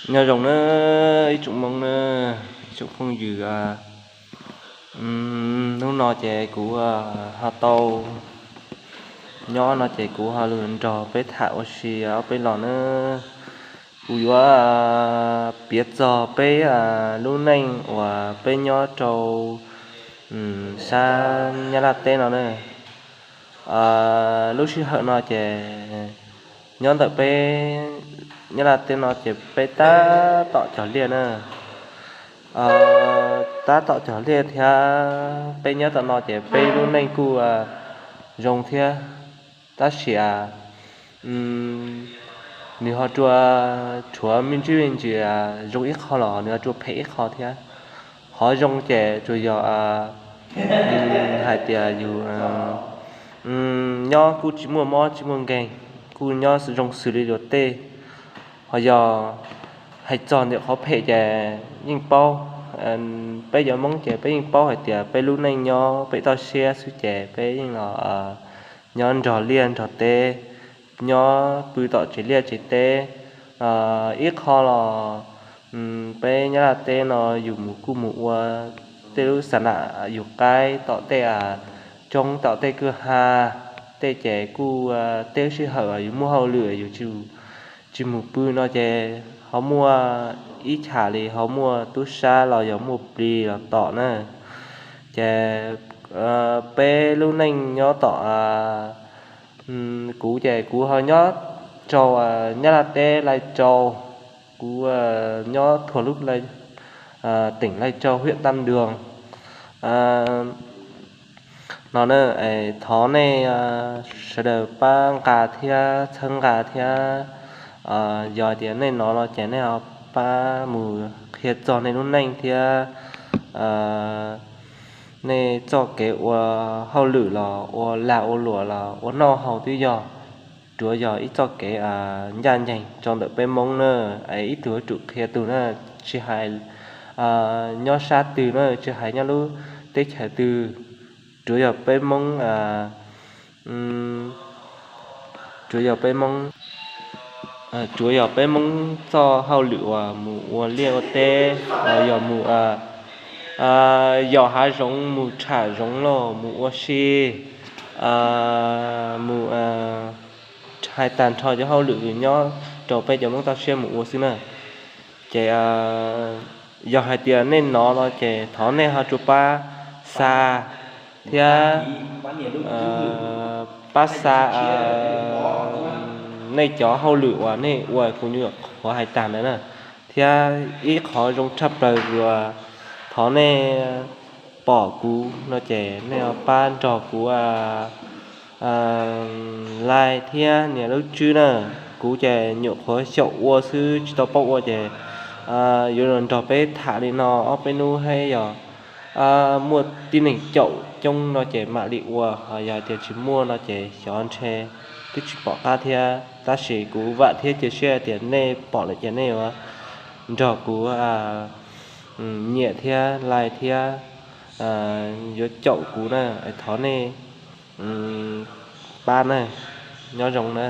Nyob zoo na ib tsoom Hmoob na, ib tsoom phooj ywg. Hnub no ces kuv ho tau nyob no ces kuv ho los nrog peb tham ua si ob peb los na. Kuv yuav piav txog peb lub neej uas peb nyob rau sab Nyab Laj teb no na. Lub sij hawm no ces nyob ntawm peb Nyab Laj teb no ces peb tab tom cog liaj na. Tab tom cog liaj thiab peb nyob tom no ces peb lub neej kuj zoo thiab. Tab sis nws ho rua tshuav me ntsis me ntsis zoo ib qho los nws ho rua phem ib qho thiab. Qhov zoo ces tsuas yog hais tias yus nyob kuj tsis muaj mob tsis muaj nkeeg, kuj nyob zoo xws li luag tej. Ho yog hais txog ntawm qhov phem ces yeej paub, peb cov Hmoob ces peb yeej paub hais tias peb lub neej nyob pem toj siab xwb ces peb yeej los nyob nrog liaj nrog teb, nyob pw tom tsev liaj tsev teb. Ib qho los peb Nyab Laj teb no yus mus kuj mus ua tej lub xa nam yus qaib tom tej roob tom tej kwj ha, tej ces kuj tej lub sij hawm yus muaj hauj lwm yus tsis mus pw no ces ho muaj ib cham li ho muaj tub sab los yog muaj plis los tom na. Ces peb lub neej nyob tom, kuv ces kuv ho nyob rau Nyab Laj teb Lais Tsau, kuv nyob thuam lub teem Lais Tsau, hiam Tam Ntuag no na. Thov nej sawv daws pab nqa thiab txhawb nqa thiab. Yog tias nej hnov no ces nej ho pab mus qhia txog nej lub neej thiab nej txoj kev ua hauj lwm los ua lag ua luam los ua noj haus twb yog, tsuav yog ib txoj kev ncaj ncees rau ntawm peb Hmoob na. Ib tug yuav tsum qhia tug na, tsis hais nyob sab twg na, tsis hais nyob lub teb chaws twg, tsuav yog peb Hmoob, tsuav yog peb Hmoob, tsuav yog peb Hmoob txoj hauj lwm uas mus ua liaj ua teb, yog mus yos hav zoov, mus tsham zoov los mus ua si, mus hais tag nrho cov hauj lwm nyob rau peb cov Hmoob toj siab mus ua xwb na. Ces yog hais tias nej hnov no ces thov nej ho rua pab xa thiab pab xa nej cov hauj lwm uas nej ua kuv nyuam qhuav hais tag ntawd na. Thiab ib qho zoo tshaj plaws uas thov nej pom kuv no ces nej pab nrog kuv like thiab nias lub tswb na. Kuv ces nyuam qhuav xyaum ua xwb tsis tau paub ua ces yuav los nrog peb tham li no ob peb hnub thiab yog muaj tib neeg caum coob no ces mam li ua, ho yog tias tsis muaj no ces xyov ntshe twb tsis pom qab thiab. Tab sis kuv vam thiab cia siab tias nej pom lawm ces nej yuav nrog kuv nyiam thiab like thiab yuav caum kuv na. Thov nej pab na. Nyob zoo na.